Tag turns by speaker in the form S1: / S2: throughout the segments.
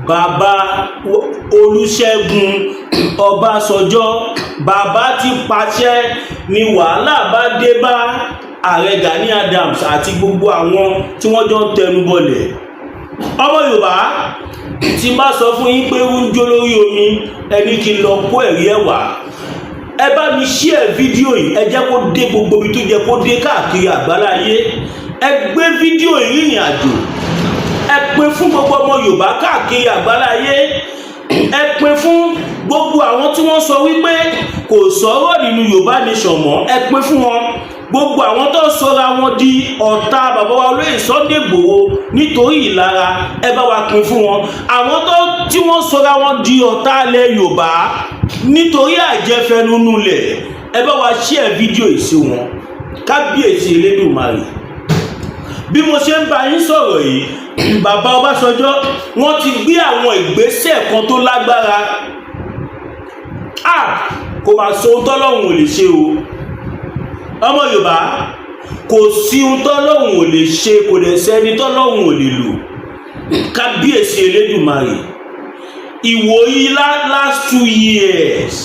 S1: Bàbá Olùṣègùn Ọbásanjọ́, bàbá ti pàṣẹ ní wàhálà bá dé bá Ààrẹ Gani Adams àti gbogbo àwọn tí wọ́n jọ ń tẹnu bọlẹ̀. Ọmọ Yorùbá, tí n bá sọ fún yín pé ń jó lórí omi, ẹni kí n lọ kó ẹ̀rí ẹ̀ wá. Ẹ bá mi share fídíò yìí, ẹ jẹ́ kó dé gbogbo ibi tó jẹ́ kó dé káàkiri àgbáláyé. Ẹ gbé fídíò yìí rìnrìn àjò, ẹ pín fún gbogbo ọmọ Yorùbá káàkiri àgbáláyé. Ẹ pín fún gbogbo àwọn tí wọ́n sọ wípé kò sọ̀rọ̀ nínú Yorùbá Nation mọ́. Ẹ pín fún wọn, gbogbo àwọn tó sọra wọn di ọ̀tá bàbá wa olóyè Sunday Igboho nítorí ìlara, ẹ bá wa pín fún wọn. Àwọn tó tí wọ́n sọra wọn di ọ̀tá ilẹ̀ Yorùbá nítorí àjẹfẹnunulẹ̀, ẹ bá wa share fídíò yìí sí wọn. Kábíyèsí Elédùmarè, bí mo ṣe ń bá yín sọ̀rọ̀ yìí, bàbá Ọbásanjọ́, wọ́n ti gbé àwọn ìgbésẹ̀ kan tó lágbára. Ah, kò máa sọ ohun tọ́lọ́hun ò lè ṣe o. Ọmọ Yorùbá, kò sí ohun tọ́lọ́hun ò lè ṣe, kò dẹ̀ sẹ́ni tọ́lọ́hun ò lè lò. Kábíyèsí Elédùmarè, ìwòyí last 2 years,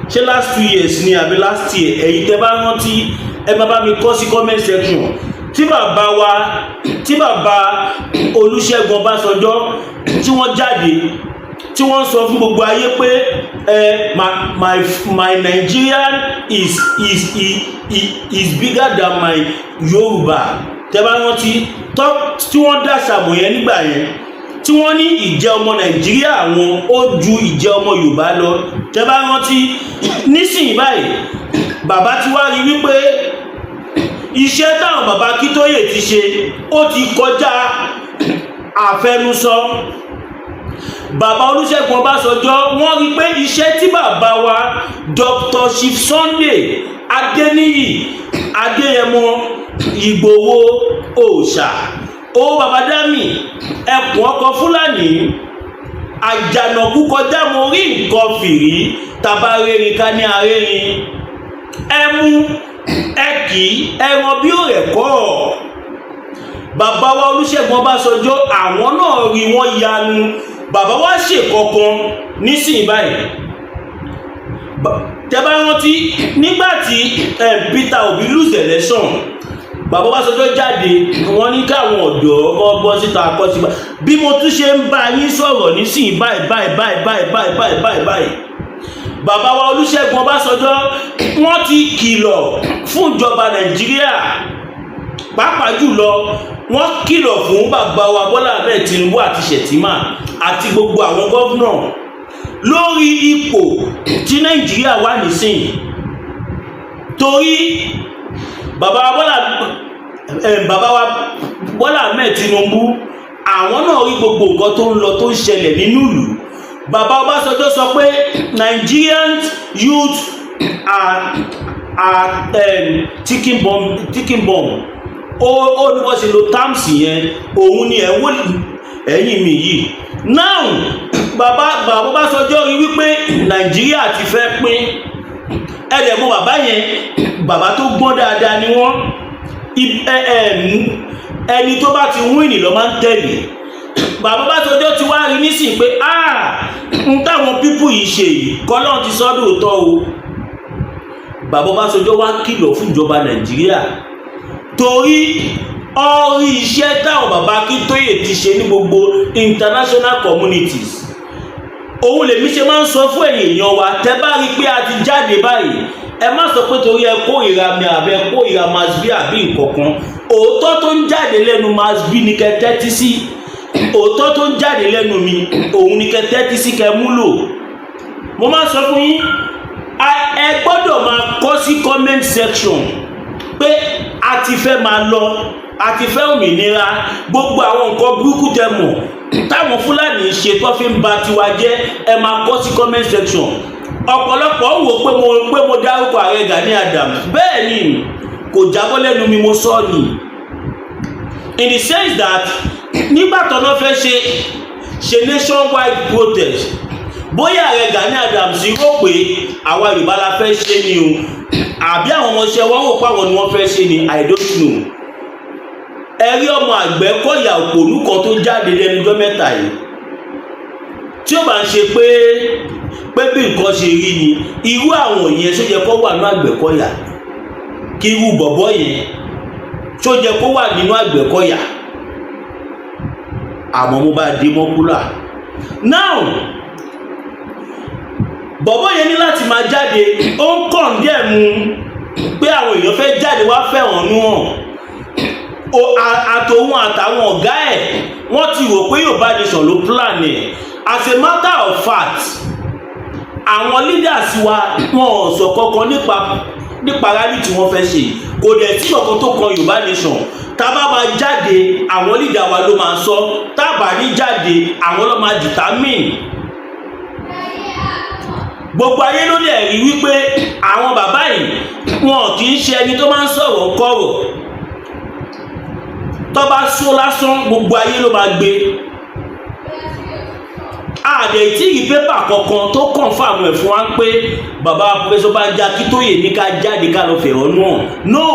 S1: ṣé last 2 years ni àbí last year? Ẹ̀yin tẹ́ bá rántí, ẹ bá mi kọ sí comment section. Tí bàbá Olúṣẹ́gun Ọbásanjọ́ tí wọ́n jáde, tí wọ́n sọ fún gbogbo ayé pé ẹ my Nigerian is bigger than my Yorùbá, tẹ́ bá rántí tí wọ́n dá sàmù yẹn nígbà yẹn, tí wọ́n ní ìjẹ́ ọmọ Nàìjíríà wọn ó ju ìjẹ́ ọmọ Yorùbá lọ, tẹ́ bá rántí. Nísìnyí báyìí, bàbá ti wá rí wípé iṣẹ́ táwọn bàbá Akíntóyè ti ṣe, ó ti kọjá àfẹnusọ. Bàbá Olúṣẹ́gun Ọbásanjọ́, wọ́n rí pé iṣẹ́ tí bàbá wa Dr. Chief Sunday Adéníyì Adéyẹmọ Ìgbòho òòṣà, owó bàbá dami, ẹkùn ọkọ Fúlàní àjànàkú kọjá, mo rí nǹkan fìrí, tabarérin ká ní arérin, ẹmu ẹkì ẹran bí ó rẹ̀ kọ́. Bàbá wa Olúṣẹ́gun Ọbásanjọ́, àwọn náà rí, wọ́n yanu. Bàbá wa ṣe kankan nísìnyí báyìí. Tẹ́ bá rántí nígbàtí Peter Obi lose election, bàbá Ọbásanjọ́ jáde, wọ́n ní káwọn ọ̀dọ́ kọ́ bọ́ síta kọ́ sí. Bí mo tún ṣe ń bá yín sọ̀rọ̀ nísìnyí báyìí báyìí báyìí báyìí báyìí báyìí báyìí báyìí, bàbá wa Olúṣẹ́gun Ọbásanjọ́, wọ́n ti kìlọ̀ fún ìjọba Nàìjíríà. Pàápàá jùlọ, wọ́n kìlọ̀ fún bàbá wa Bọ́lá Ahmed Tinubu àti Shettima àti gbogbo àwọn governor lórí ipò tí Nàìjíríà wà nísìnyí, torí bàbá wa Bọ́lá Ahmed Tinubu, àwọn náà rí gbogbo nǹkan tó ń lọ, tó ń ṣẹlẹ̀ nínú ìlú. Bàbá Ọbásanjọ́ sọ pé Nigerian youth are ticking bomb, ticking bomb. Ó ní wọ́n ṣe lo terms yẹn, òun ni ẹ̀ ń wò ẹ̀yìn mi yìí. Now, bàbá Ọbásanjọ́ rí wípé Nàìjíríà ti fẹ́ pín. Ẹ̀rẹ̀ mọ bàbá yẹn, bàbá tó gbọ́n dáadáa ni wọ́n. Ẹni tó bá ti win lọ máa ń tẹ̀lé. Bàbá Ọbásanjọ́ ti wá rí nísìnyí pé, ah, n táwọn people yìí ṣe yìí, kọ́lọ́n ti sọ́dọ̀ òótọ́ o. Bàbá Ọbásanjọ́ wá kìlọ̀ fún ìjọba Nàìjíríà torí ọrí iṣẹ́ táwọn bàbá Akíntóyè ti ṣe ní gbogbo international communities. Òun lèmi ṣe máa ń sọ fún ẹ̀yin èèyàn wa, tẹ́ bá rí i pé a ti jáde báyìí, ẹ má sọ pé torí ẹ kórìíra mi àbẹ kórìíra Masbi àbí nǹkankan. Òótọ́ tó ń jáde lẹ́nu Masbi ni kẹ́ tẹ́tí sí, òótọ́ tó ń jáde lẹ́nu mi, òun ni kẹ́ tẹ́tí sí, kẹ́ múlò. Mo máa ń sọ fún yín, ẹ gbọ́dọ̀ máa kọ sí comment section pé a ti fẹ́ máa lọ, a ti fẹ́ òmìnira. Gbogbo àwọn nǹkan burúkú tẹ mọ̀ táwọn Fúlàní ṣe tó fi ń ba tiwa jẹ́, ẹ máa kọ sí comment section. Ọ̀pọ̀lọpọ̀ wò pé mo dárúkọ Ààrẹ Gani Adams. Bẹ́ẹ̀ ni, kò jábọ́ lẹ́nu mi, mo sọ ni in the sense that nígbà tó náà fẹ́ ṣe nationwide protest, bóyá Ààrẹ Gani Adams rò pé àwa Yorùbá la fẹ́ ṣe ni o, àbí àwọn ọmọọṣẹ́ wọn rò páwọn ni wọ́n fẹ́ ṣe ni, I don't know. Ẹ rí ọmọ Àgbẹ̀kọ̀yà òpònú kan tó jáde lẹ́nu ọjọ́ mẹ́ta yìí. Tí ó bá ń ṣe pé bí nǹkan ṣe rí ni, irú àwọn yẹn, ṣó yẹ kó wà nínú Àgbẹ̀kọ̀yà? Kí irú bọ̀bọ̀ yẹn, ṣó yẹ kó wà nínú Àgbẹ̀kọ̀yà? Àmọ́ mo bá dé mọ́kúlà now, bọ̀bọ̀ yẹn ní láti máa jáde. Ó ń condemn pé àwọn èèyàn fẹ́ jáde wá fẹ̀hónú hàn. Àtòun àtàwọn ọ̀gá ẹ̀, wọ́n ti rò pé Yorùbá Nation ló plan ẹ̀. As a matter of fact, àwọn leaders wa, wọn ò sọ kankan nípa rally tí wọ́n fẹ́ ṣe. Kò dẹ̀ sí kankan tó kan Yorùbá Nation. Tá a bá máa jáde, àwọn leader wa ló máa sọ. Tá a bá ní jáde, àwọn ló máa determine. Gbogbo ayé ló dẹ̀ rí wípé àwọn bàbá yìí, wọn kì í ṣe ẹni tó máa ń sọ̀rọ̀ kọ̀rọ̀. Tó bá sọ lásán, gbogbo ayé ló máa gbé. Àdè tí ì pépà kankan tó confirm ẹ̀ fún wa pé bàbá Professor Banji Akíntóyè ní ká jáde, ká lọ fẹ̀hónú hàn. No,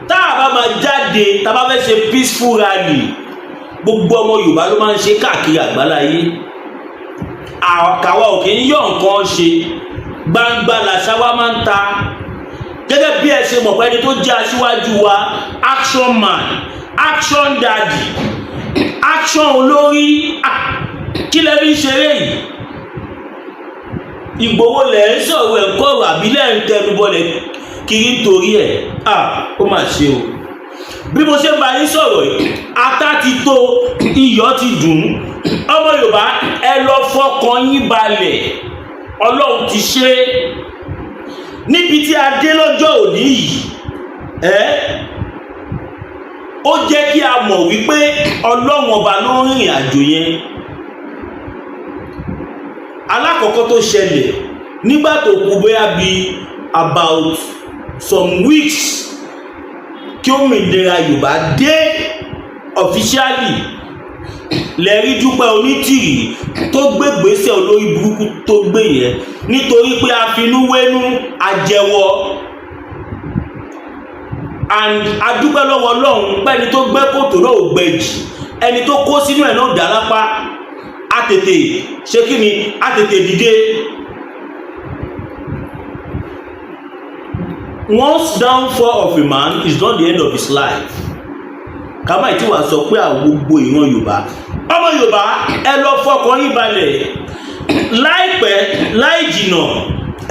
S1: tá a bá máa jáde, tá a bá fẹ́ ṣe peaceful rally, gbogbo ọmọ Yorùbá ló máa ń ṣe káàkiri àgbáláyé. Àkàwà ò kì í yọ nǹkan ṣe, gbangba làṣà wa máa ń ta. Gẹ́gẹ́ bí ẹ ṣe mọ̀ pé ẹni tó jẹ́ aṣíwájú wa, action man, action daddy, action olórí. Ah, kí lẹ fi ń ṣeré yìí? Ìgbòho lẹ̀ ń sọ̀rọ̀ ẹ̀ kọ̀rọ̀, àbí lẹ̀ ń tẹnubọlẹ̀ kiri nítorí ẹ̀? Ah, ó mà ṣe o. Bí mo ṣe ń bá yín sọ̀rọ̀ yìí, ata ti tó, iyọ̀ ti dùn. Ọmọ Yorùbá, ẹ lọ fọkàn yín balẹ̀. Ọlọ́run ti ṣe é níbi tí a dé lọ́jọ́ òní yìí. Ẹ́ ó jẹ́ kí a mọ̀ wípé Ọlọ́run Ọba ló ń rìnrìn àjò yẹn. Alákọ̀ọ́kọ́ tó ṣẹlẹ̀, nígbà tó kù bóyá bí about some weeks kí òmìnira Yorùbá dé officially, lẹ́rí Dúpẹ́ Onítìrì tó gbégbèsè olórí burúkú tó gbé yẹn, nítorí pé a finúwénú àjẹwọ́. And adúpẹ́ lọ́wọ́ Ọlọ́run pẹ́ni tó gbẹ́ kòtò náà ò gbẹ̀jì, ẹni tó kó sínú ẹ̀ náà dá lápá. A tètè ṣe kí ni? A tètè dìde. Once downfall of a man is not the end of his life. Kàmáì tí wàá sọ pé àwọn gbogbo ìran Yorùbá, ọmọ Yorùbá, ẹ lọ fọkàn yín balẹ̀. Láìpẹ́ láì jìnà,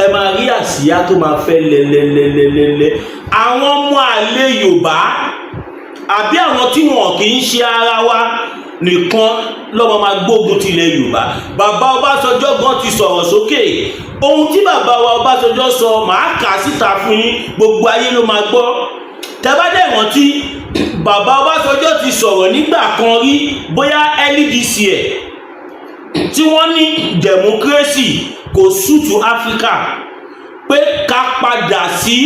S1: ẹ máa rí àsíá tó máa fẹ́ lẹ́lẹ́lẹ́lẹ́lẹ́. Àwọn ọmọ àlè Yorùbá àbí àwọn tí wọn kì í ṣe ara wa nìkan lọ́mọ máa gbógun tilẹ̀ Yorùbá. Bàbá Ọbásanjọ́ gan ti sọ̀rọ̀ sókè. Ohun tí bàbá wa Ọbásanjọ́ sọ, màá kà á síta fún yín, gbogbo ayé ló máa gbọ́. Tẹ́ bá dẹ̀ rántí, bàbá Ọbásanjọ́ ti sọ̀rọ̀ nígbà kan rí, bóyá early this year, tí wọ́n ní democracy kò suit Africa, pé ká padà sí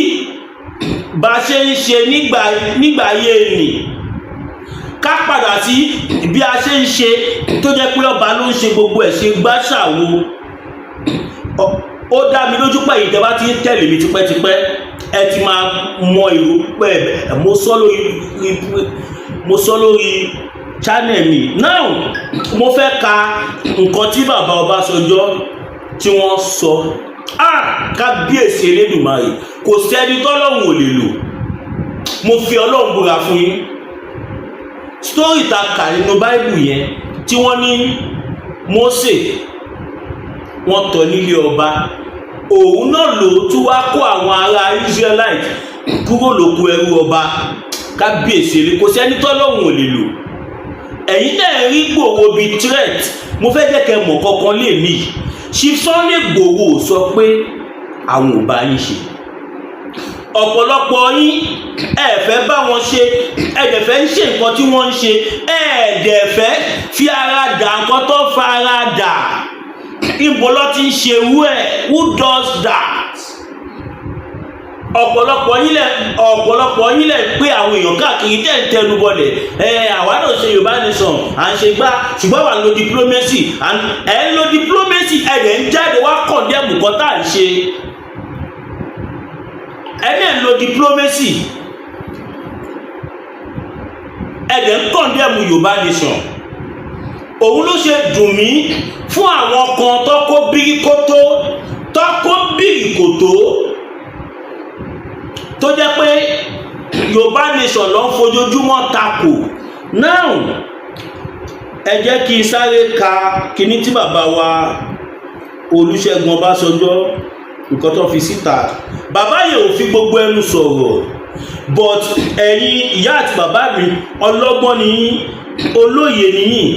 S1: bá a ṣe ń ṣe nígbà ayé nì, ká padà sí bí a ṣe ń ṣe, tó jẹ́ pé ọba ló ń ṣe gbogbo ẹ̀, ṣe gbáṣàwo. Ó dá mi lójú pé èyí tẹ́ bá ti ń tẹ̀lé mi tipẹ́tipẹ́, ẹ ti máa mọ èrò pé mo sọ lórí channel mi. Now, mo fẹ́ ka nǹkan tí bàbá Ọbásanjọ́ tí wọ́n sọ. Ah, kábíyèsí Elédùmarè, kò sẹ́ni tọ́lọ́run ò lè lò. Mo fi Ọlọ́run búra fún yín. Story ta kà nínú Báíbù yẹn, tí wọ́n ní Mósè, wọ́n tọ́ nílé ọba, òun náà ló tún wá kó àwọn ará Israelite kúrò lóko ẹrú ọba. Kábíyèsí eré, kò sẹ́ni tọ́lọ́run ò lè lò. Ẹ̀yin tẹ́ ẹ̀ rí Ìgbòho bíi threat, mo fẹ́ jẹ́ kẹ́ mọ̀ kankan lè ní. Chief Sunday Igboho sọ pé àwọn ò bá yín ṣe. Ọ̀pọ̀lọpọ̀ yín, ẹ fẹ́ bá wọn ṣe, ẹ dẹ̀ fẹ́ ń ṣe nǹkan tí wọ́n ń ṣe, ẹ dẹ̀ fẹ́ fi ara dà nǹkan tó fara dà. Ibo ló ti ń ṣe irú ẹ̀? Who does that? Ọ̀pọ̀lọpọ̀ yín lẹ̀ pé àwọn èèyàn káàkiri tẹ̀ ń tẹnu bọlẹ̀. Ẹ àwa náà ṣe Yorùbá Nation, à ń ṣe gbá, ṣùgbọ́n wà ń lo diplomacy. Ẹ̀ ń lo diplomacy, ẹ̀ dẹ̀ ń jáde wá condemn nǹkan tá à ń ṣe. Ẹ̀ dẹ̀ ń lo diplomacy, ẹ̀ dẹ̀ ń condemn Yorùbá Nation. Òun ló ṣe dùn mí fún àwọn kan tó kó bíríkótó, tó kó bíríkòtó, tó jẹ́ pé Yorùbá Nation ló ń fojoojúmọ́ takò. Now, ẹ jẹ́ kí n sáré ka kíní tí bàbá wa Olúṣẹ́gun Ọbásanjọ́, nǹkan tó fi síta. Bàbá yẹn ò fi gbogbo ẹnu sọ̀rọ̀, but ẹ̀yin ìyá àti bàbá mi, ọlọ́gbọ́n ni yín, olóye ni yín.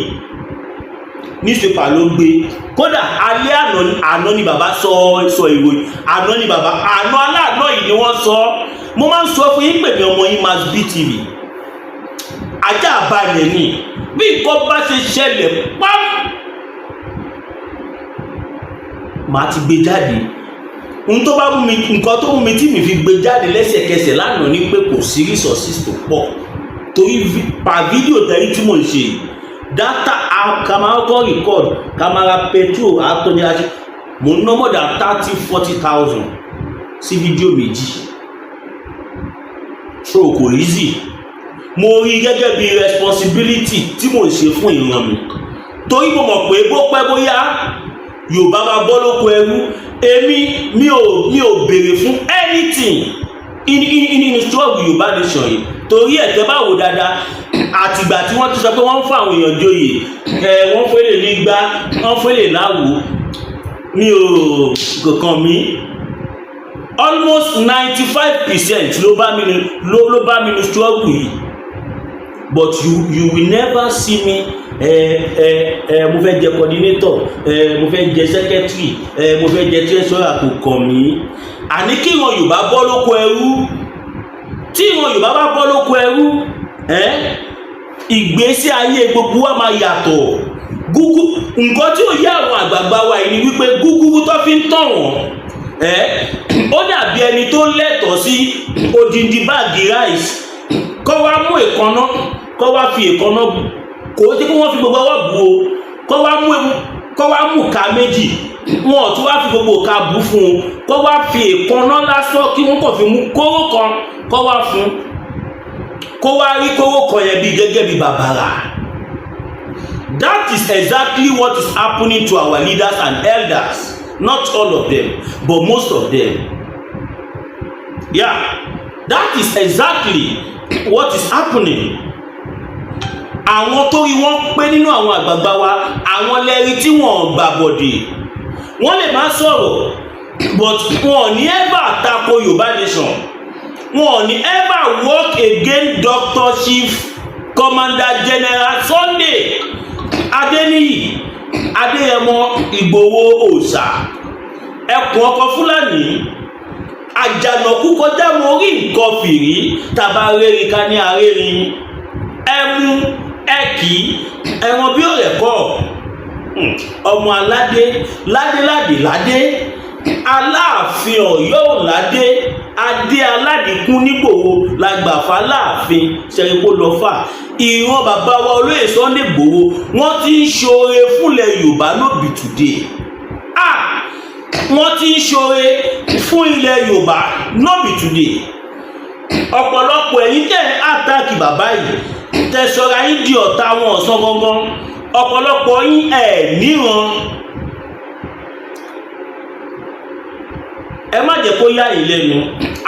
S1: Newspaper ló gbé. Kódà alẹ́ àná àná ni bàbá sọ ìròyìn. Àná ni bàbá, àná aláàánú yìí ni wọ́n sọ. Mo máa ń sọ fún yín pèmí ọmọ yín Mass BTV, ajá balẹ̀ ni. Bí nǹkan bá ṣe ṣẹlẹ̀ pam, màá ti gbé jáde. Ohun tó bá mú mi, nǹkan tó mú mi tí mi fi gbé jáde lẹ́sẹ̀kẹsẹ̀ lánàá ni pé kò sí resources tó pọ̀, torí pa fídíò tẹ́rí tí mò ń ṣe, data, camera kọ́ record, camera, petrol, atọ́ni àti mo ń ná more than 30, 40 thousand sí fídíò méjì, so kò easy. Mo rí gẹ́gẹ́ bí responsibility tí mò ń ṣe fún ìran mi, torí mo mọ̀ pé bó pẹ́ bóyá, Yorùbá máa bọ́ lóko ẹrú. Èmi mi ò béèrè fún anything in struggle Yorùbá Nation yìí, torí ẹ̀ tẹ́ bá wò dáadáa, àtìgbà tí wọ́n ti sọ pé wọ́n ń fún àwọn èèyàn joyè ẹ, wọ́n fẹ́lẹ̀ nígbà, wọ́n fẹ́lẹ̀ láwo, mi ò kàn mí. Almost 95% ló bá mi ní struggle yìí, but you will never see me ẹ ẹ ẹ mo fẹ́ jẹ coordinator, mo fẹ́ jẹ secretary, mo fẹ́ jẹ treasurer. Kò kàn mí. Àní kí ìran Yorùbá bọ́ lóko ẹrú. Tí ìran Yorùbá bá bọ́ lóko ẹrú, ìgbésí ayé gbogbo wa máa yàtọ̀. Gúgú nǹkan tí ó yé àwọn àgbààgbà wa yìí ni wípé gúgúrú tó fi ń tàn wọ́n, ó dàbí ẹni tó lẹ́tọ̀ọ́ sí odindi báàgì rice, kọ́ wá mú èékánná, kọ́ wá fi èékánná, kò sí kí wọ́n fi gbogbo ọwọ́ bù o, kọ́ wá mú ká méjì, wọn ò tún wá fi gbogbo ká bù fún un, kọ́ wá fi èékánná lásán, kí wọ́n kàn fi mú kóró kan, kọ́ wá fún kó wá rí kóró kan yẹn bí gẹ́gẹ́ bí bàbàrà. That is exactly what is happening to our leaders and elders. Not all of them, but most of them. Yeah, that is exactly what is happening. Àwọn tó rí wọn pé nínú àwọn àgbààgbà wa, àwọn lẹ́rí tí wọ́n gbà bọ̀dẹ̀, wọ́n lè má sọ̀rọ̀, but wọn ò ní ever tako Yorùbá Nation, wọn ò ní ever work against Dr. Chief Commander General Sunday Adéníyì Adéyẹmọ Ìgbòho Òòṣà, ẹkùn ọkọ Fúlàní àjànàkú kọjá. Mo rí nǹkan fìrí tàbá rérin ká ní arérin ẹmu ẹkì ẹran bí òrẹ kọ, ọmọ aládé ládéládé ládé, Aláàfin Ọ̀yọ́ ò ládé, adé aládìkún nígbòho lágbàfà láàfin ṣẹ̀ríkó lọ fà. Ìran bàbá wa olóyè Sunday Igboho, wọ́n ti ń ṣoore fúnlẹ̀ Yorùbá, no be today. Ah, wọ́n ti ń ṣoore fún ilẹ̀ Yorùbá, no be today. Ọ̀pọ̀lọpọ̀ ẹ̀yin tẹ̀ ń attack bàbá yìí, tẹ̀ sọ̀rọ̀ ayé di ọ̀tá wọn ọ̀sán gangan, ọ̀pọ̀lọpọ̀ yín ẹ̀ níran. Ẹ má jẹ́ kó yá yín lẹ́nu.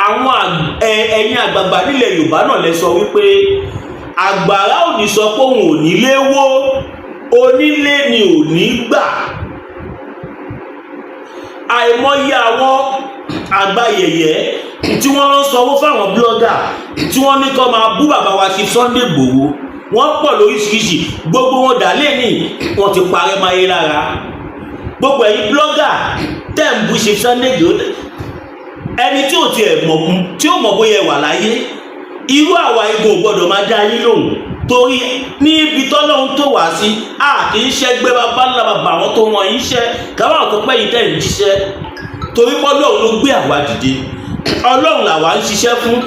S1: Àwọn ẹ̀yin àgbààgbà nílẹ̀ Yorùbá náà lẹ sọ wípé àgbàrá ò ní sọ pé òun ò nílé wó, onílé ni ò ní gbà. Àìmọye àwọn àgbà yẹ̀yẹ́ tí wọ́n lọ sanwó fáwọn blogger tí wọ́n ní kó máa bú bàbá wa sí Sunday Igboho, wọ́n pọ̀ lóríṣiríṣi. Gbogbo wọn dà lẹ́nì, wọ́n ti parẹ́ máyé lára. Gbogbo ẹ̀yin blogger tẹ́ ń bú ṣe Sunday Igboho, ẹni tí ò tiẹ̀ mọ̀, tí ò mọ̀ bóyá ẹ wà láyé, irú àwa igun ò gbọ́dọ̀ máa dá yín lóhùn, torí ní ibi tọ́lọ́hún tó wá sí, a kì í ṣẹgbẹ́ bàbá ńlá bàbá àwọn tó wọ̀n yín ṣẹ́ káwọn tó pẹ́ yìí tẹ̀ ń jíṣẹ́, torí pé Ọlọ́run ló gbé àwa dìde. Ọlọ́run làwa ń ṣiṣẹ́ fún,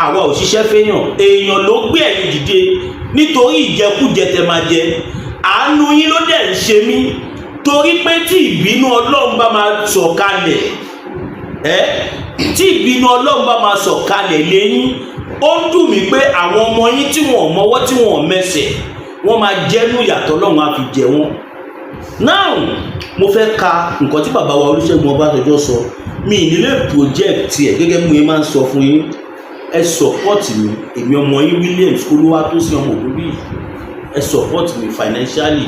S1: àwa ò ṣiṣẹ́ fẹ́yàn. Èèyàn ló gbé ẹ̀yin dìde nítorí ìjẹkújẹ tẹ máa jẹ. Àánú yín ló dẹ̀ ń ṣe mí, torí pé tí ìbínú Ọlọ́run bá máa sọ̀kalẹ̀ ẹ́, tí ìbínú Ọlọ́run bá máa sọ̀kalẹ̀ lẹ́yìn, ó ń dùn mí pé àwọn ọmọ yín tí wọn ò mọwọ́, tí wọn ò mẹsẹ̀, Wọ́n máa jẹ́nu ìyàtọ̀ lọ́run á fi jẹ wọ́n. Now, mo fẹ́ ka nǹkan tí bàbá wa Olúṣẹ́gun Ọbásanjọ́ sọ. Mi ì nílé project ẹ̀ gẹ́gẹ́ bí mo máa ń sọ fún yín. Ẹ support mi, èmi ọmọ yín, Williams Olúwatósìn ọmọ Ògúnbíyì. Ẹ support mi financially.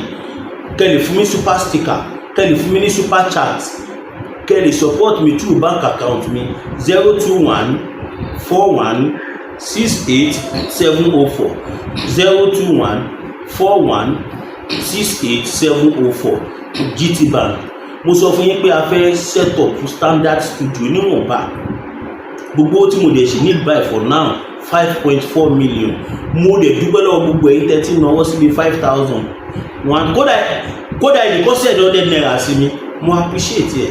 S1: Kẹ́ lè fún mi super sticker, kẹ́ lè fún mi ní super chat, kẹ́ lè support mi through bank account mi, 0214168704, 0214168704, GT Bank. Mo sọ fún yín pé a fẹ́ set up standard studio níwọ̀nba. Gbogbo tí mo dẹ̀ ṣe ní buy for now, 5.4 million. Mo dẹ̀ dúpẹ́ lọ́wọ́ gbogbo ẹ̀yin tẹ́tí náwó síbi 5,000 one. Kódà kódà, ẹnìkan send ₦100 sí mi. Mo appreciate ẹ̀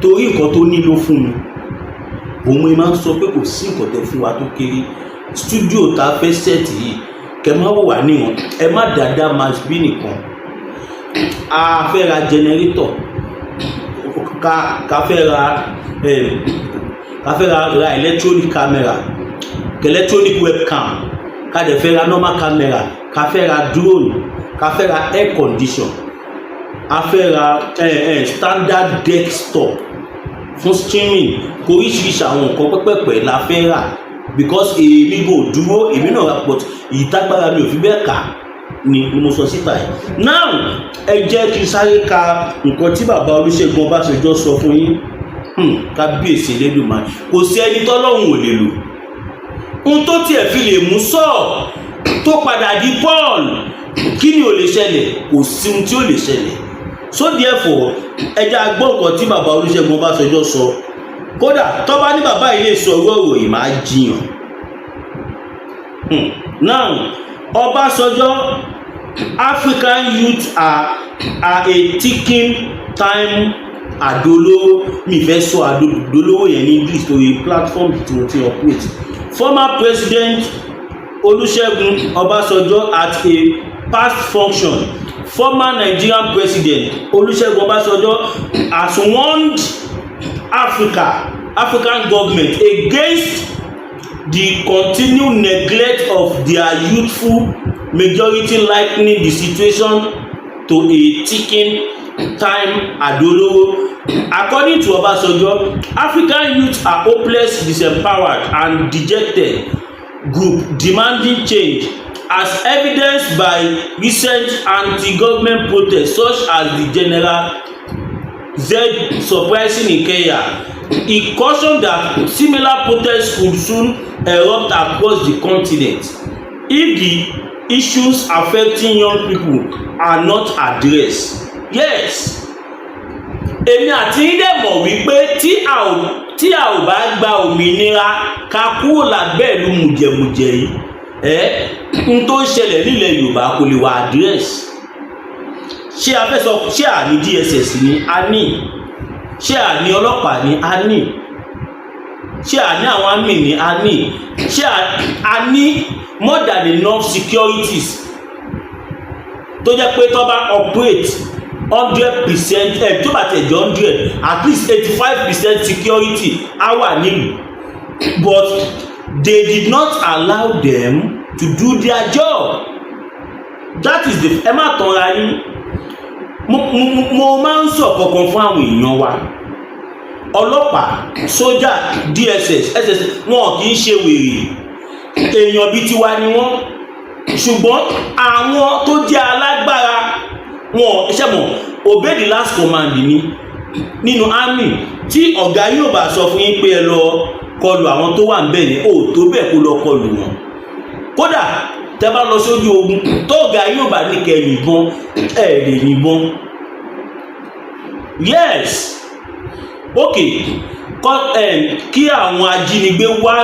S1: torí nǹkan tó nílò fún mi. Òun máa ń sọ pé kò sí nǹkan tẹ́ fún wa tó kéré. Studio tá a fẹ́ set yìí, kẹ má wò wá níwọ̀n, ẹ má dáadáa max b nìkan. A fẹ́ ra generator, ká fẹ́ ra electronic camera, electronic webcam, ká dẹ̀ fẹ́ ra normal camera, ká fẹ́ ra drone, ká fẹ́ ra air condition, a fẹ́ ra standard desktop fún streaming. Oríṣiríṣi àwọn nǹkan pẹ́pẹ́pẹ́ la fẹ́ rà because èmi kò dúró, èmi náà ra, but ìtagbára mi ò fi bẹ́ẹ̀ kà ni mo sọ síta yìí. Now, ẹ jẹ́ kí n sáré ka nǹkan tí bàbá Olúṣẹ́gun Ọbásanjọ́ sọ fún yín. Kábíyèsí Elédùmarè, kò sí ẹni tọ́lọ́hun ò lè lò. Ohun tó tiẹ̀ fi lè mú Sọ́ọ̀ tó padà di Paul, kí ni ò lè ṣẹlẹ̀? Kò sí ohun tí ò lè ṣẹlẹ̀. So therefore, ẹ jẹ́ a gbọ́ nǹkan tí bàbá Olúṣẹ́gun Ọbásanjọ́ sọ. Kódà tó bá ní bàbá yìí lè sọ irú ọ̀rọ̀ yìí, máa jiyàn. Now, Ọbásanjọ́: African youth are a ticking time àdólówó. Mi fẹ́ sọ àdólówó yẹn ní English torí platform tí mo ti operate. Former President Olúṣẹ́gun Ọbásanjọ́ at a past function. Former Nigerian President Olúṣẹ́gun Ọbásanjọ́ has warned African government against the continued neglect of their youthful majority, likening the situation to a ticking time àdólówó. According to Obasanjo, African youths are hopeless, disempowered and dejected group demanding change, as evidenced by recent anti-government protests such as the General Z uprising in Kenya. He cautioned that similar protests could soon erupt across the continent if the issues affecting young people are not addressed. Yes, èmi àti yín dẹ̀ mọ̀ wípé tí a ò bá gba òmìnira, ká kúrò lábẹ́ ìlú mùjẹ̀mùjẹ̀ yìí, ẹ n tó ń ṣẹlẹ̀ nílẹ̀ Yorùbá kò lè wà address. Ṣé a fẹ́ sọ, ṣé à ní DSS ni? A ní. Ṣé à ní ọlọ́pàá ni? A ní. Ṣé à ní àwọn army ni? A ní. Ṣé a ní more than enough securities tó jẹ́ pé tó bá operate 100%, ẹ̀ tó bá tẹ̀ jẹ́ 100, at least 85% security á wà nílùú? But they did not allow them to do their job. That is the, ẹ má tanra yín. Mo máa ń sọ kankan fún àwọn èèyàn wa. Ọlọ́pàá, sójà, DSS, SSS, wọn kì í ṣe wèrè. Èèyàn bíi tiwa ni wọ́n, ṣùgbọ́n àwọn tó jẹ́ alágbára wọn ṣe mọ̀, obey the last command ni nínú army. Tí ọ̀gá yóò bá sọ fún yín pé ẹ lọ kọlù àwọn tó wà ń bẹ̀ ní ò tó bẹ́ẹ̀ kó lọ kọlù wọn. Kódà tẹ́ bá lọ sójú ogun, tó ọ̀gá yóò bá ní kẹ́ yìnbọn, ẹ lè yìnbọn. Yes, ok, kọ́ ẹ̀ kí àwọn ajínigbé wá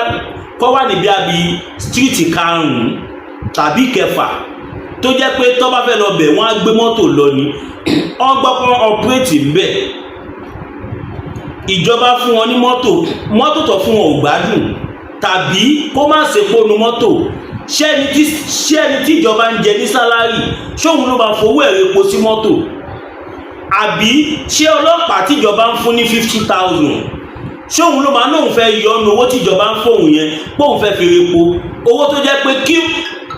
S1: kọ́ wà níbi àbí street karùn-ún tàbí kẹfà, tó jẹ́ pé tó bá fẹ́ lọ bẹ̀, wọ́n á gbé mọ́tò lọ ni. Wọ́n gbọ́ pọ́n operate ń bẹ̀, ìjọba fún wọn ní mọ́tò, mọ́tò tó fún wọn ò gbádùn tàbí kó má ṣe pónu mọ́tò. Ṣé ẹni tí ìjọba ń jẹ ní salary, ṣóun ló máa fowó ẹ̀rọ epo sí mọ́tò? Àbí ṣé ọlọ́pàá tíjọba ń fún ní 50,000, ṣóun ló máa nóun fẹ́ yọ ọ́nù owó tíjọba ń fóun yẹn, póun fẹ́ fi repo? Owó tó jẹ́ pé kí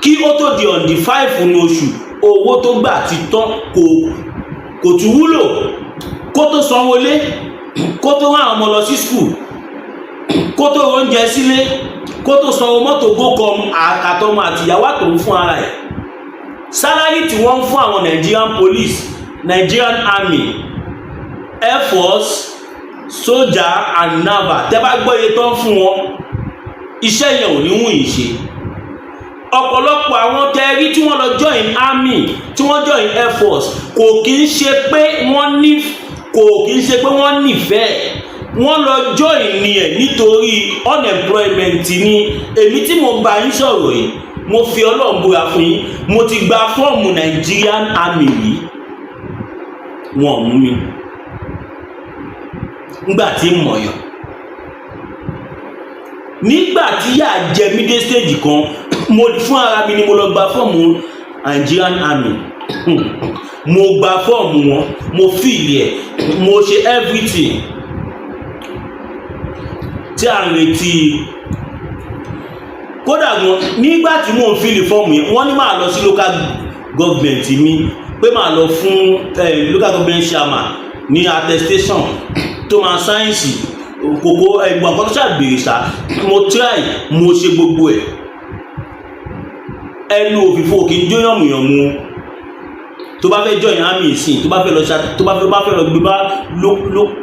S1: Kí ó tó di on the 5 ní oṣù, owó tó gbà ti tán, kò tún wúlò kó tó sanwó lé, kó tó rán àwọn ọmọ lọ sí school, kó tó oúnjẹ sílé, kó tó sanwó mọ́tò GoCom àtọmọ àtìyàwó àtòun fún ara ẹ̀. Salary tí wọ́n ń fún àwọn Nigerian police, Nigerian Army, Air Force, sójà and naval, tẹ́ bá gbọ́ iye tó ń fún wọn, iṣẹ́ yẹn ò ní wù yín ṣe. Ọ̀pọ̀lọpọ̀ àwọn tẹ́rí tí wọ́n lọ join army, tí wọ́n join air force, kò kí ń ṣe pé wọ́n ní, kò kí ń ṣe pé wọ́n nífẹ̀ẹ́. Wọ́n lọ join ni ẹ̀ nítorí unemployment ni. Èmi tí mo bá yín sọ̀rọ̀ yìí, mo fi Ọlọ́run búra fún yín, mo ti gba fọ́ọ̀mù Nigerian Army yìí, wọn ò mú mi nígbà tí ń mọ̀yàn, nígbà tí yà jẹ mí dé stage kan. Mo fún ara mi ni mo lọ gba fọ́ọ̀mù Nigerian Army. Mo gba fọ́ọ̀mù wọn, mo fill ẹ̀, mo ṣe everything tí à ń retí. Kódà gan, nígbà tí mò ń fill fọ́ọ̀mù yẹn, wọ́n ní máa lọ sí local government mi, pé máa lọ fún local government chairman ní attestation tó máa sign kòkó ẹ̀gbọ́n kan tó ṣàgbèrè ṣá. Mo try, mo ṣe gbogbo ẹ̀. Ẹnu òfìfo kì í jó yànmùyànmù. Tó bá fẹ́ join army ìsìn, tó bá fẹ́ lọ ṣá, tó bá fẹ́ lọ gbé bá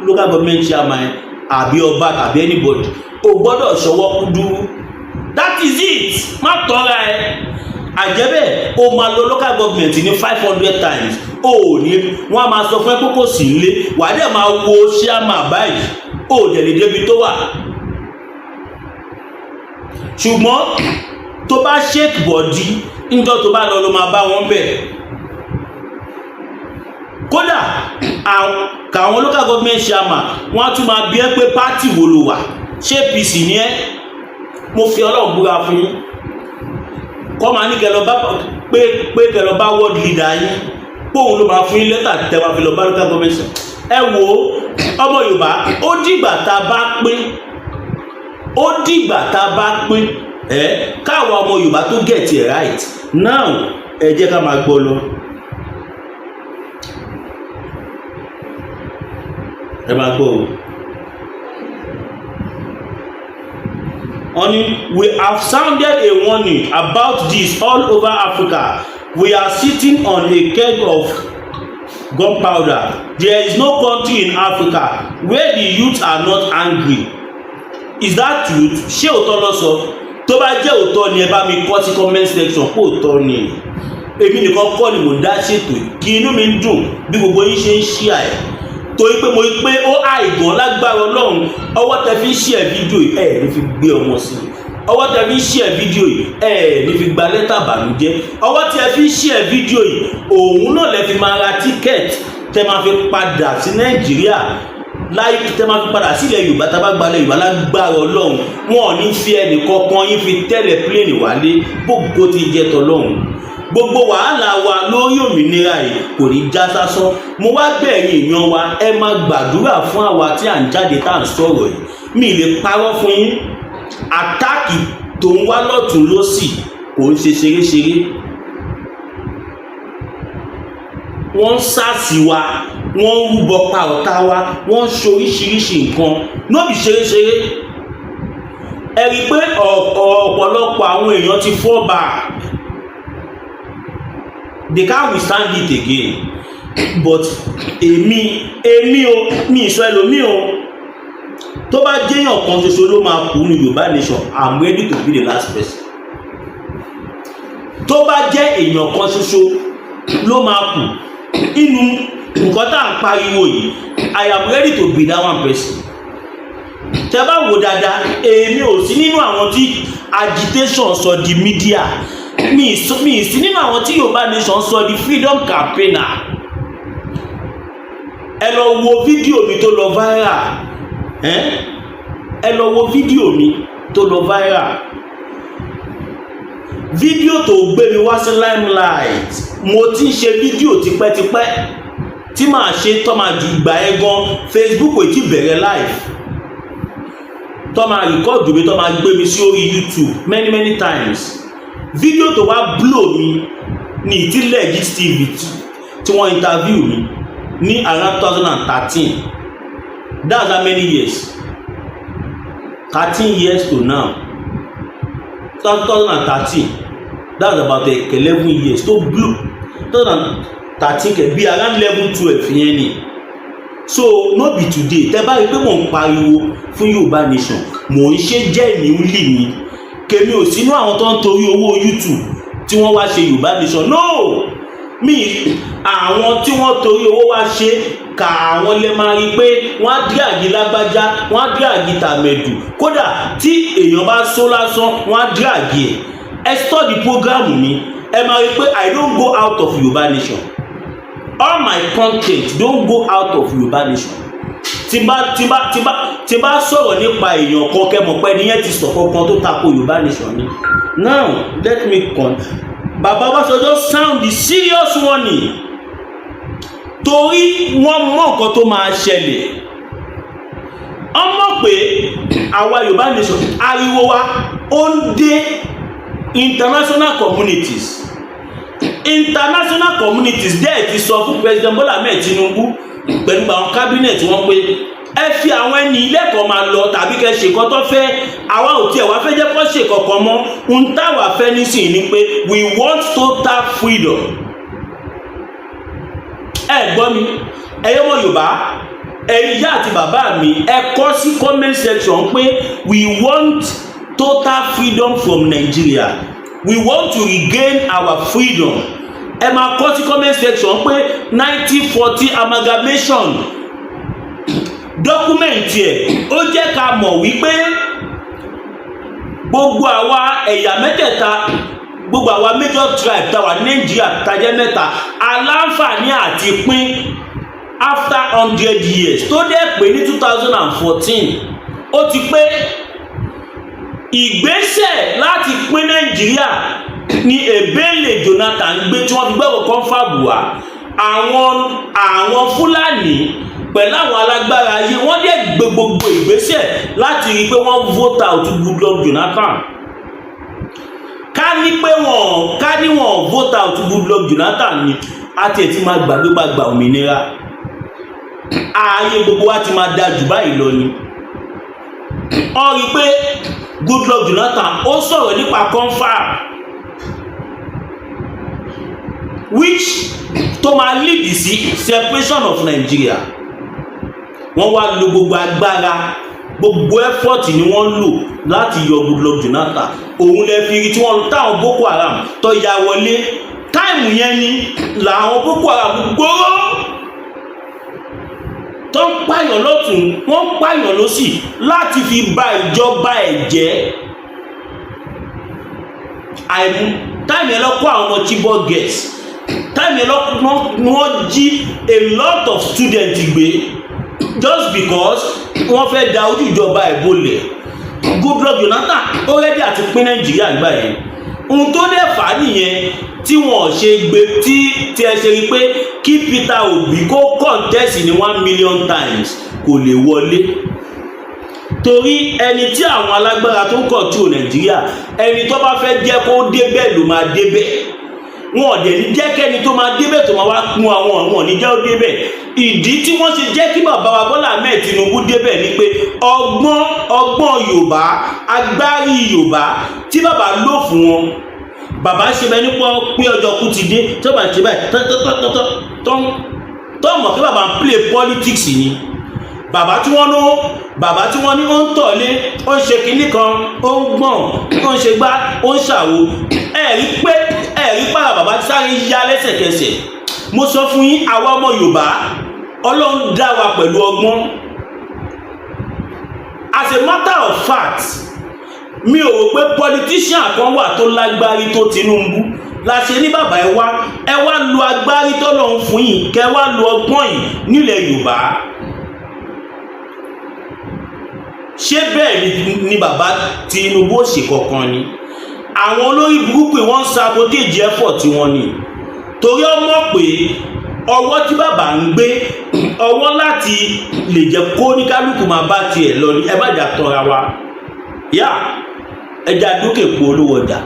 S1: local government chairman àbí ọba tàbí anybody, o gbọ́dọ̀ ṣọwọ́ kúdúrú. That is it. Má tọ́ra ẹ àjẹ́bẹ̀. O máa lọ local government ní 500 times, o ò ní. Wọ́n á máa sọ fún ẹ pé kò sí nílé. Wàá dẹ̀ máa wo chairman báyìí, o ò dẹ̀ lè débi tó wà. Ṣùgbọ́n tó bá shake body níjọ́ tó bá lọ, ló máa bá wọn bẹ̀. Kódà káwọn local government chairman, wọ́n á tún máa bí ẹ pé party wo ló wà, ṣé APC ni ẹ́? Mo fi Ọlọ́run búra fún yín, kọ́ máa ní kẹ́ lọ bá pé kẹ́ lọ bá ward leader yín, pé òun ló máa fún yín lẹ́tà tẹ́ wá fi lọ bá local government. Ẹ wo, ọmọ Yorùbá, ó dìgbà tá a bá pín, ó dìgbà tá a bá pín ẹ káwa ọmọ Yorùbá tó get it right now. Ẹ jẹ́ ká máa gbọ́ lọ. Ẹ máa gbọ́ o. Wọ́n ní, "We have sounded a warning about this all over Africa. We are sitting on a keg of gunpowder. There is no country in Africa where the youth are not angry." Is that truth? Ṣé òótọ́ ló sọ? Tó bá jẹ́ òótọ́ ni, ẹ bá mi kọ sí comment section pé òótọ́ ni. Èmi nìkan kọ́ ni mò ń dá ṣètò yìí. Kí inú mi ń dùn bí gbogbo yín ṣe ń ṣíà ẹ̀, torí pé mo rí pé ó àìgàn lágbára Ọlọ́run. Ọwọ́ tẹ fi ń ṣí ẹ̀ fídíò yìí, ẹ̀ ní fi gbé ọmọ sí i. Ọwọ́ tẹ fi ń ṣí ẹ̀ fídíò yìí, ẹ̀ ní fi gba lẹ́tà bànújẹ́. Ọwọ́ tẹ fi ń ṣí ẹ̀ fídíò yìí, òun náà lẹ fi máa ra ticket tẹ máa fi padà sí Nàìjíríà láì tẹ máa fi padà sílẹ̀ Yorùbá. Tá a bá gbalẹ̀ Yorùbá lágbára Ọlọ́run, wọn ò ní fi ẹnì kankan yín fi tẹ́lẹ̀ plane wálé. Gbogbo ti jẹ́ tọlọ́run, gbogbo wàhálà wa lórí òmìnira yìí kò ní já sásán. Mo wá bẹ̀rẹ̀, èèyàn wa, ẹ máa gbàdúrà fún àwa tí à ń jáde, tá à ń sọ̀rọ̀ yìí. Mi lè parọ́ fún yín, attack tó ń wá lọ́tún lọ́sì kò ń ṣe ṣeréṣeré. Wọ́n ń sàsì wa, wọ́n ń rúbọ pa ọ̀tá wa, wọ́n ń ṣoríṣiríṣi nǹkan nóbì ṣeréṣeré. Ẹ rí i pé ọ̀pọ̀lọpọ̀ àwọn èèyàn ti fall back, they can't withstand it again. But èmi o, mi ìsọ ẹlòmíì o, tó bá jẹ́yàn kan ṣoṣo ló máa kú ní Yorùbá nation, I'm ready to be the last person. Tó bá jẹ́ èèyàn kan ṣoṣo ló máa kù inú nǹkan tá à ń pariwo yìí, I am ready to be that one person. Tẹ́ bá wò dáadáa, èmi ò sí nínú àwọn tí agitation sọ di media. Mi sí nínú àwọn tí Yorùbá nation sọ di freedom campaigner. Ẹ lọ wo fídíò mi tó lọ viral. Ẹ lọ wo fídíò mi tó lọ viral, fídíò tó gbé mi wá sí limelight. Mo ti ń ṣe fídíò tipẹ́tipẹ́ tí màá ṣe tó máa ju ìgbà yẹn gan. Facebook ò tí bẹ̀rẹ̀ live tó máa record mi, tó máa gbé mi sí orí YouTube many many times. Fídíò tó wá blow mi ní ìtí Legit TV tí wọ́n interview mi ní around 2013. That's how many years? 13 years to now. 2013, that's about 11 years tó blow. 2013 kẹ bí around 11, 12 yẹn ni. So no be today. Tẹ bá rí i pé mò ń pariwo fún Yorùbá Nation, mò ń ṣe genuinely ni. Kèmi ò sínú àwọn tó ń torí owó YouTube tí wọ́n wá ṣe Yorùbá Nation. No, mi àwọn tí wọ́n torí owó wá ṣe kà, àwọn lè máa rí i pé wọ́n á drag lágbájá, wọ́n á drag tàmẹ̀dù. Kódà tí èèyàn bá só lásán, wọ́n á drag ẹ̀. Ẹ study program mi, ẹ máa rí i pé I don't go out of Yorùbá Nation. All my content don't go out of Yorùbá Nation. Tí bá sọ̀rọ̀ nípa èèyàn kan, kẹ́ mọ̀ pé ẹni yẹn ti sọ kankan tó tako Yorùbá Nation ni. Now let me con Bàbá Ọbásanjọ́ sound the serious warning torí wọ́n mọ̀ nǹkan tó máa ṣẹlẹ̀. Wọ́n mọ̀ pé àwa Yorùbá Nation, ariwo wa ó ń dé international communities. International communities dẹ́ẹ̀ ti sọ fún President Bola Ahmed Tinubu pẹ̀lú àwọn cabinet wọn pé ẹ fi àwọn ẹni ilé-ẹ̀kọ́ máa lọ tàbí kẹ́ ṣe nǹkan tó fẹ́. Àwa ò tiẹ̀ wá fẹ́ jẹ́ kó ṣe kankan mọ́. Ohun táwa fẹ́ nísìnyí ni pé we want total freedom. Ẹ gbọ́ mi, ẹ̀yin ọmọ Yorùbá, ẹ̀yin ìyá àti bàbá mi, ẹ kọ sí comment section pé we want total freedom from Nigeria, we want to regain our freedom. Ẹ máa kọ sí comment section pé 1914 amalgamation document ẹ̀ ó jẹ́ ká mọ̀ wípé gbogbo àwa ẹ̀yà mẹ́tẹ̀ẹ̀ta, gbogbo àwa major tribe tá wà ní Nàìjíríà, tá jẹ́ mẹ́ta, aláǹfààní àti pín after 100 years, tó dẹ̀ pé ní 2014 ó ti pé. Ìgbésẹ̀ láti pín Nàìjíríà ní Ebele Jonathan gbé tí wọ́n fi gbẹ́rọ̀ confab wá. Àwọn Fúlàní pẹ̀lú àwọn alágbára ayé, wọ́n dẹ̀ gbé gbogbo ìgbésẹ̀ láti rí i pé wọ́n vote out Goodluck Jonathan. Ká ní pé wọ́n, ká ní wọ́n vote out Goodluck Jonathan ni, a tiẹ̀ ti máa gbàgbé gbàgbà òmìnira, ààyè gbogbo wa ti máa da jù báyìí lọ ni. Wọ́n rí i pé Goodluck Jonathan ó sọ̀rọ̀ nípa confab, which tó máa lead sí separation of Nigeria. Wọ́n wá lo gbogbo agbára, gbogbo effort ni wọ́n lò láti yọ Goodluck Jonathan. Òun lè fi rí tí wọ́n táwọn Boko Haram tó ya wọlé. Time yẹn ni làwọn Boko Haram gbóró tó ń pààyàn lọ́tún, wọ́n ń pààyàn lọ́sì láti fi ba ìjọba ẹ̀ jẹ́. Àìmú time yẹn lọ kó àwọn ọmọ Chibok girls. Time yẹn lọ ni wọ́n jí a lot of students gbé just because wọ́n fẹ́ da ojú ìjọba ẹ̀ bolẹ̀. Goodluck Jonathan ó ready àti pín Nàìjíríà gbà yẹn. Ohun tó dẹ̀ fà á nìyẹn tí wọ́n ṣe gbé tí ẹ ṣe rí pé kí Peter Obi kó contest ní 1 million times, kò lè wọlé, torí ẹni tí àwọn alágbára tó ń control Nàìjíríà, ẹni tó bá fẹ́ jẹ́ kó débẹ̀ ló máa débẹ̀. Wọn ò dẹ̀ ní jẹ́ kẹ́ni tó máa débẹ̀ tó máa wá kún àwọn, wọn ò ní jẹ́ ó débẹ̀. Ìdí tí wọ́n ṣe jẹ́ kí bàbá wa Bọ́lá Ahmed Tinubu débẹ̀ ni pé ọgbọ́n Yorùbá, agbárí Yorùbá tí bàbá lò fún wọn, bàbá ṣe bẹ nípa pé ọjọ́ kú ti dé tí bàbá ṣe báyìí tọ́ tọ́ mọ̀ pé bàbá ń play politics ni. Bàbá tí wọ́n ní ó ń tọ̀lé, ó ń ṣe kinní kan, ó ń gbọ̀n, ó ń ṣe gbá, ó ń ṣàwo. Ẹ̀rí pàrọ̀, bàbá sáré yá lẹ́sẹ̀kẹsẹ̀. Mo sọ fún yín, àwa ọmọ Yorùbá, Ọlọ́run dá wa pẹ̀lú ọgbọ́n. As a matter of fact, mi ò rò pé politician kan wà tó lágbárí tó Tinubu. La ṣe ní bàbá, ẹ wá, ẹ wá lo agbárí tọ́lọ́run fún yín, kẹ wá lo ọgbọ́n yìí nílẹ̀ Yorùbá. Ṣé bẹ́ẹ̀ ni bàbá Tinubu ó ṣe kankan ni? Àwọn olórí burúkú, wọ́n ń sabotage effort tí wọ́n ní, torí ó mọ̀ pé ọwọ́ tí bàbá ń gbé, ọwọ́ láti lè jẹ́ kó ní kálukú máa bá tiẹ̀ lọ ní. Ẹ má jà tọ́ra wa yá, ẹja dókè po olówó ọjà.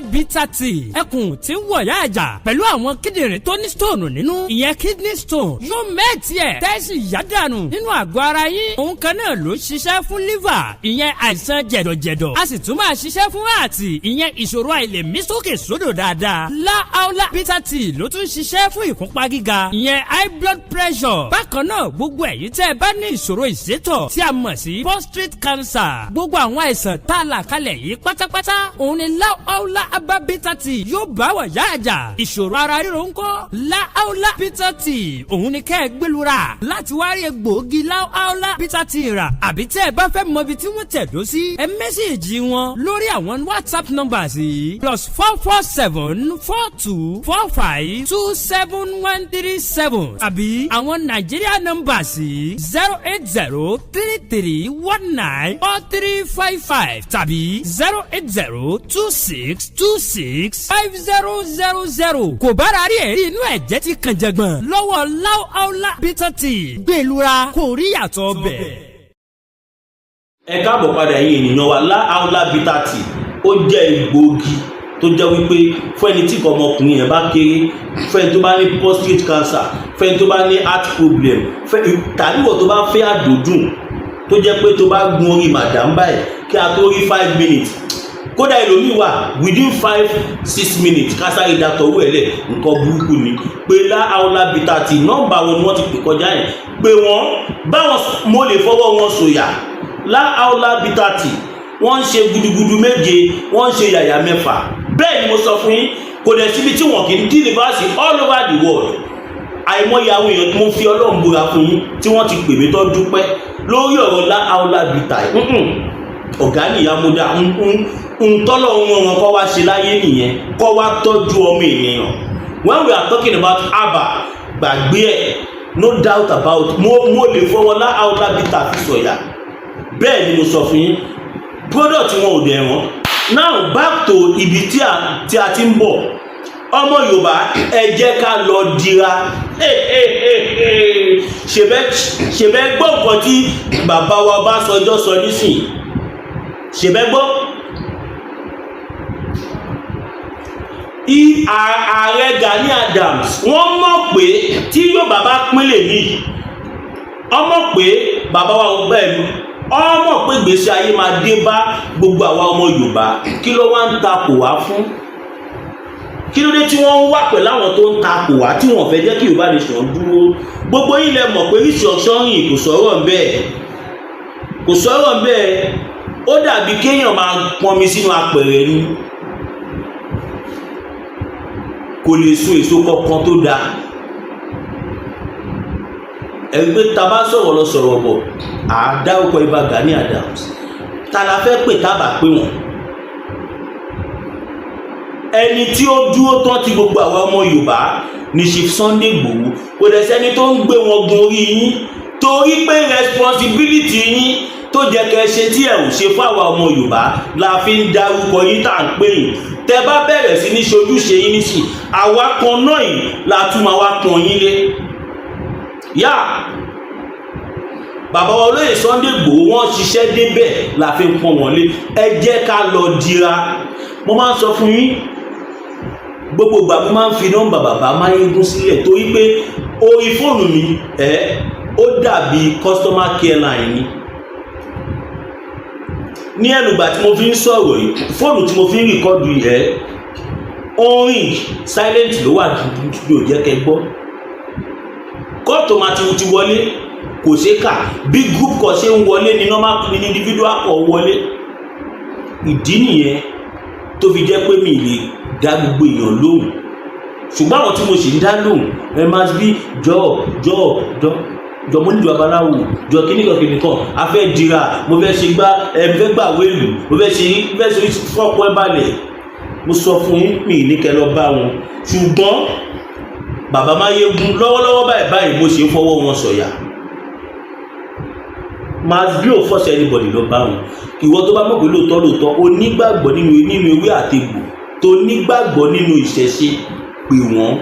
S2: Aula Bitter Tea, ẹkùn tí ń wọ̀yá àjà pẹ̀lú àwọn kíndìnrín tó ní stone nínú, ìyẹn kidney stone, yóò melt ẹ̀ tẹ́sí yádànù nínú àgọ́ ara yín. Òun kan náà ló ṣiṣẹ́ fún liver, ìyẹn àìsàn jẹ̀dọ̀jẹ̀dọ̀. A sì tún máa ṣiṣẹ́ fún heart, ìyẹn ìṣòro àìlèmí sókè sódò dáadáa. La Aula Bitter Tea ló tún ṣiṣẹ́ fún ìfúnpá gíga, ìyẹn high blood pressure. Bákan náà, gbogbo ẹ̀yin tẹ́ ẹ bá ní ìṣòro ìsétọ̀ tí a mọ̀ sí prostate cancer, gbogbo àwọn àìsàn tá a là kalẹ̀ yìí pátápátá, òun ni La Aula Herbal Bitter Tea yóò bá wà yá àjà. Ìṣòro ara ríro ńkọ́? La Aula Bitter Tea, òun ni kẹ́ ẹ gbẹlura láti wá rí egbòogi La Aula Bitter Tea rà. Àbí tẹ́ ẹ bá fẹ́ mọ ibi tí wọ́n tẹ̀dó sí, ẹ message wọn lórí àwọn WhatsApp numbers yìí: +44 7424 527137, àbí àwọn Nàìjíríà numbers yìí: 08033194355 tàbí 08026265000. Kò bára rí ẹ̀rí inú ẹ̀jẹ̀ ti kàn jẹ̀gbọ̀n lọ́wọ́ Lau Aula Bitter Tea, gbẹ̀lura kò rí yàtọ̀ bẹ̀.
S1: Ẹ káàbọ̀ padà, ẹ̀yin ènìyàn wa. La Aula Bitter Tea, ó jẹ́ egbòogi tó jẹ́ wípé fún ẹni tí nǹkan ọmọkùnrin yẹn bá kéré, fún ẹni tó bá ní prostate cancer, fún ẹni tó bá ní heart problem, tàbí wọ́n tó bá fẹ́ àdòdùn tó jẹ́ pé tó bá gun orí madam báyìí, kí a tó rí 5 minutes, kódà ẹlòmíì wà within 5-6 minutes, kásáré dàtọ̀ owó ẹ̀ lẹ̀, nǹkan burúkú ni. Pé La Aula Bitter Tea, nọ́mbà wọn ni wọ́n ti pè kọjá yẹn, pé wọ́n báwọn, mo lè fọwọ́ wọn sòyà. La Aula Bitter Tea, wọ́n ń ṣe gudugudu méje, wọ́n ń ṣe yàyà mẹ́fà. Bẹ́ẹ̀ ni mo sọ fún yín, kò dẹ̀ síbi tí wọ́n kì í deliver sí all over the world. Àìmọye àwọn èèyàn, mo fi Ọlọ́run búra fún yín, tí wọ́n ti pè mí tó dúpẹ́ lórí ọ̀rọ̀ La Aula Bitter. Ọ̀gá nìyá mo dá ntọ́lọ̀ ń wọn kọ́ wá ṣe láyé nìyẹn, kọ́ wá tọ́jú ọmọ ènìyàn. When we are talking about herbal, gbàgbé ẹ̀, no doubt about. Mo lè fọwọ́ La Aula Bitter fi sọ̀yà. Bẹ́ẹ̀ ni mo sọ fún yín, product wọn ò dẹ̀ wọ́n. Now, back to ibi tí a ti ń bọ̀. Ọmọ Yorùbá, ẹ jẹ́ ká lọ dira. Ṣèbẹ́ gbọ́ nǹkan tí bàbá wa Ọbásanjọ́ sọ nísìn? Ṣèbẹ́ gbọ́ Ààrẹ Gani Adams, wọ́n mọ̀ pé tí Yorùbá bá pínlẹ̀ ní ọmọ pé bàbá wa ò bẹ́ẹ̀ ọmọ pé gbèsè ayé máa dé bá gbogbo àwa ọmọ Yorùbá. Kí ló wá ń takò wá fún? Kí ló dé tí wọ́n ń wà pẹ̀lú àwọn tó ń takò wá, tí wọ́n fẹ́ jẹ́ kí Yorùbá Nation dúró? Gbogbo yín lẹ mọ̀ pé restructuring, kò sọ̀rọ̀ bẹ́ẹ̀, kò sọ̀rọ̀ bẹ́ẹ̀. Ó dàbí kéèyàn máa pọnmi sínú apẹ̀rẹ̀ ni, kò lè so èso kankan tó dáa. Ẹ̀rí pé ta bá sọ̀rọ̀ lọ sọ̀rọ̀ bọ̀, àdárúkọ Ìbà Gani Adams. Ta la fẹ́ pè tábà pé wọ́n? Ẹni tí ó dúró tán ti gbogbo àwọn ọmọ Yorùbá ní Chief Sunday Igboho. Kò dẹ̀ sẹ́ni tó ń gbé wọn gun orí yín, torí pé responsibility yín tó jẹ́ kẹ́ ṣe tí ẹ ò ṣe fáwa ọmọ Yorùbá la fi ń dárúkọ yín tá à ń pè yín. Tẹ bá bẹ̀rẹ̀ sí ní ṣojúṣe yín nísìn, àwa kan náà yìí la tún máa wá pọn yín lé yá. Bàbá wa olóyè Sunday Igboho, wọ́n ṣiṣẹ́ débẹ̀ la fi ń pọn wọ́n lé. Ẹ jẹ́ ká lọ dira. Mo máa ń sọ fún yín gbogbo ìgbà, mo máa ń fi nọ́mbà bàbá Máyégún sílẹ̀ torí pé orí fóònù mi ẹ, ó dàbí customer care line ni. Ní ẹnùgbà tí mo fi ń sọ̀rọ̀ yìí, fóònù tí mo fi ń record ẹ̀, ó ń ring, silent ló wà dúdú, ò jẹ́ kẹ́ gbọ́. Kóòtù máa ti wọlé, kò ṣeé kà. Bí group call ṣe ń wọlé ní normal ní individual call wọlé. Ìdí nìyẹn tó fi jẹ́ pé mi lè dá gbogbo èèyàn lóhùn, ṣùgbọ́n àwọn tí mo sì ń dá lóhùn, ẹ máa bí jọ jọ jọ jọ, mo nílò babaláwo jọ, kíníkan kíníkan, a fẹ́ dira, mo fẹ́ ṣe gbá ẹ, mo fẹ́ gbà wéèlú, mo fẹ́ ṣe fọ́pọ́. Ẹ balẹ̀, mo sọ fún yín, mi ní kẹ́ lọ bá wọn. Ṣùgbọ́n bàbá Máyégún, lọ́wọ́lọ́wọ́ báyìí báyìí, mo ṣe ń fọwọ́ wọn sọ̀yà. Must be ò force anybody lọ bá wọn. Ìwọ tó bá mọ̀ pé lóòótọ́ lóòótọ́ o nígbàgbọ́ nínú ewé àtegbò, tó nígbàgbọ́ nínú ìṣẹ̀ṣe, pè wọ́n.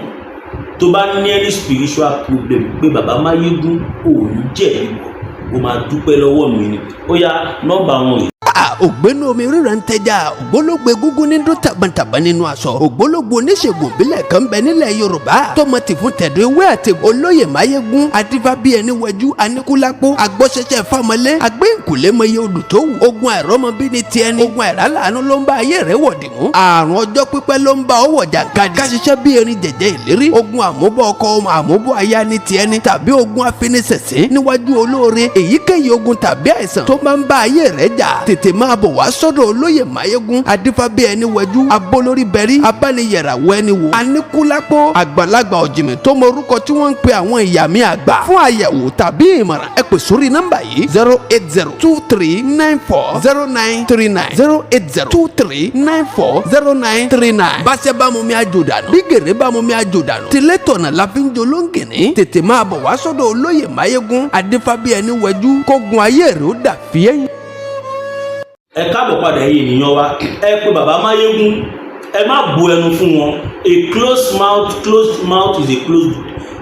S1: Tó bá ní any spiritual problem, pé bàbá Máyégún, ò ní jẹ̀bi bọ̀, o máa dúpẹ́ lọ́wọ́ mi ni. Ó yá, nọ́mbà wọn rèé.
S3: Ògbénu omi ríran ń tẹja, ògbólógbò egúngún ní dún tàbọ̀ntàbọ̀n nínú aṣọ. Ògbólógbò oníṣègùn ìbílẹ̀ kan bẹ nílẹ̀ Yorùbá tọmọ tì fún tẹ̀dọ̀ ewé àti olóyè Máyégún adífábí ẹni wẹjú aníkúlápó agbọ́sẹsẹ fámọlé agbẹ́ǹkùlé mọye odù tó wù. Ogun àìrọ́mọbí ni tiẹ̀ ni ogun àìrálàánú ló ń bá ayé rẹ̀ wọ̀dì mú. Àrùn ọjọ́ pípẹ́ ló ń bá ọwọ́ jàǹkadì. Ká ṣiṣẹ́ bí erin jẹ̀jẹ̀ ìlérí. Ogun àmúbọ̀ ọkọ, ọmọ àmúbọ̀ aya ní tiẹ̀ ni tàbí ogun afiniṣẹ̀sín níwájú olóore. Èyíkéyìí ogun tàbí àìsàn tó máa ń bá ayé rẹ̀ jà, tètè máa bọ̀ wá sọ́dọ̀ olóyè Máyégún adífábí ẹni wẹjú abolórí bẹ̀rí abániyẹ̀ràwọ̀ ẹni wò aníkúlápó àgbàlagbà ọ̀jìnmí tó mọ orúkọ tí wọ́n ń pe àwọn ìyá mi àgbà. Fún àyẹ̀wò tàbí ìmọ̀ràn, ẹ pè sórí nọ́mbà yìí: 08023940939, 08023940939. Báṣẹ́ bá mu mi àjò dànù, bí gèrè bá mu mi àjò dànù, tilẹ̀ tọ̀nà la fi ń jolóńgìní. Tètè máa bọ̀ wá sọ́dọ̀ olóyè Máyégún adífábí ẹni wẹjú kógun ayé rẹ̀ ó dà fíẹ́yìn.
S1: Ẹ káàbọ̀ padà, ẹ̀yin ènìyàn wa. Ẹ pé bàbá Máyégún, ẹ má bu ẹnu fún wọn. A closed mouth, closed mouth is a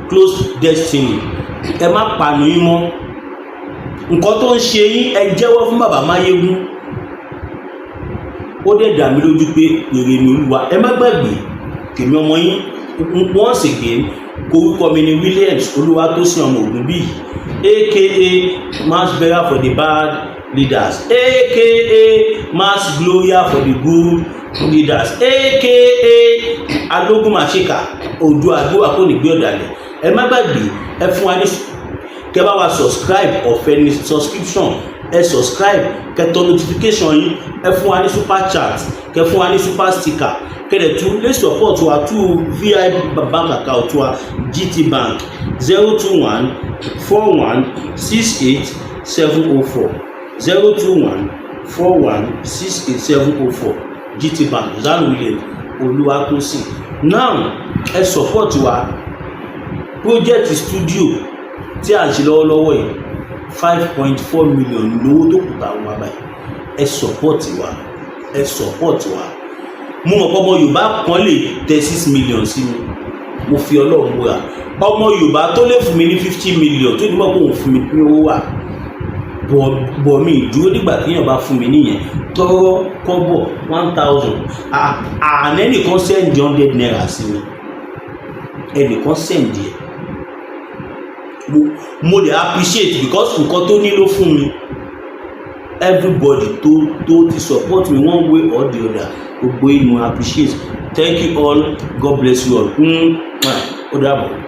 S1: closed destiny. Ẹ má panu yín mọ́. Nǹkan tó ń ṣe yín, ẹ jẹ́wọ́ fún bàbá Máyégún. Ó dẹ̀ dà mí lójú pé èrè mi Olúwa. Ẹ má gbàgbé tèmi ọmọ yín once again. Orúkọ mi ni Williams Olúwatósìn ọmọ Ògúnbíyì, aka mass burial for the bad leaders, aka mass gloria for the good leaders, aka alógúnmáṣíkà ojú àdúrà kò ní gbé ọ̀dàlẹ̀. Ẹ má gbàgbé, ẹ fún wa ní kẹ bá wa subscribe. Ọ̀fẹ́ ní subscription. Ẹ subscribe, kẹ tọ notification yín. Ẹ fún wa ní super chat, kẹ fún wa ní super sticker, kẹ dẹ̀ tún lè support wa through vip bank account wa, GT Bank, 0214168704, 0214168704, GT Bank, Zanu Williams Olúwatósìn. Now, ẹ support wa. Project studio tí à ń ṣe lọ́wọ́lọ́wọ́ yìí, 5.4 million lówó tó kù tá a wá báyìí. Ẹ support wa, ẹ support wa. Mo mọ̀ pé ọmọ Yorùbá kan lè tẹ 6 million sí mi. Mo fi Ọlọ́run búra, ọmọ Yorùbá tó lè fún mi ní 50 million tó ní mọ̀ pé òun fún mi ní owó wà bọ̀ mi dúró nígbà téèyàn bá fún mi nìyẹn. Tọrọ kọ́bọ̀, 1,000, àná ẹnìkan send ₦100 sí mi, ẹnìkan send ẹ̀. Mo dey appreciate because nǹkan tó ní ló fún mi. Everybody tó ti support me one way or the other, gbogbo yín mo appreciate. Thank you all. God bless you all. Ó dàbọ̀.